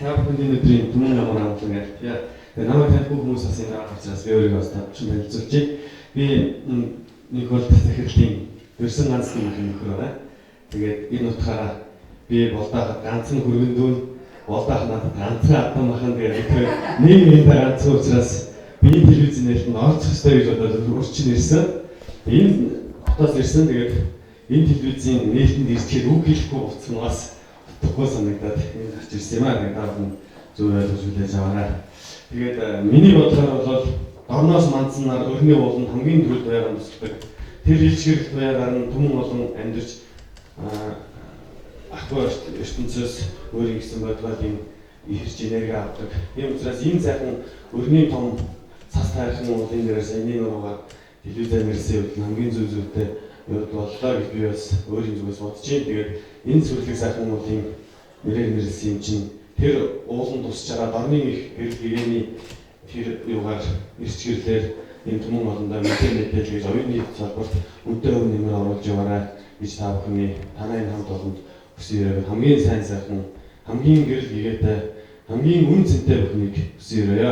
Та бүхэнд энэ өдрийн түмэн амар амтлан альтия. Тэгээ намайг танихгүй хүмүүс бас энэ байгаа учраас би өөрийгөө бас тавчин танилцуулчих. Би нэг бол захирлын дөрсөн ганц нэг нөхөр байгаа. Тэгээд энэ утгаараа би болдаахад ганцхан хүргэн дүүн, болдаах надад ганцхан адам махан, тэгээд бид хоёр нэг нэгэнтэй ганцхан учраас би энэ телевизийн нээлтэнд орчих ёстой гэж бодоод урчин ирсэн. Энэ хотоос ирсэн. Тэгээд энэ телевизийн нээлтэнд ирчээд үг хэлэхгүй буцсан бас утгагүй санагдаад энэ гарч ирсэн юм аа. Тэгээд та бүхэн зөв ойлгож хүлээж аваарай. Тэгээд миний бодлоор бол дорноос мандсанаар өрний ууланд хамгийн түрүүд байгаа тусалдаг. Тэр илчгэрэлт туяагаар нь түмэн олон амьдарч ахгүй ертөнцөөс өөрийн гэсэн бодгоол юм ихэрч энерги авдаг. Тийм учраас энэ сайхан өрний том цас тайрхан уулын дээрээс саяны нуруугаар телевизээр нэрсэн явдал хамгийн зөв зөвтэй явдал боллоо гэж би бас өөрийн зүгээс бодож байна. Тэгээд энэ сүрлэг сайхан уулын нэрээр нэрлсэн юм чинь тэр ууланд тусч байгаа дорны их гэрэл гэгээний тэр юугаар эрчгэрлээр энэ түмэн олондоо мэдээ мэдээл гэж оюуны салбарт үнэтэй хөв нэмэр оруулж яваарай гэж та бүхний танай энэ хамт олонд хүсэн ерөөг, хамгийн сайн сайхан, хамгийн гэрэл гэгээтэй, хамгийн үн цэнтэй бүхнийг хүсэн ерөөе.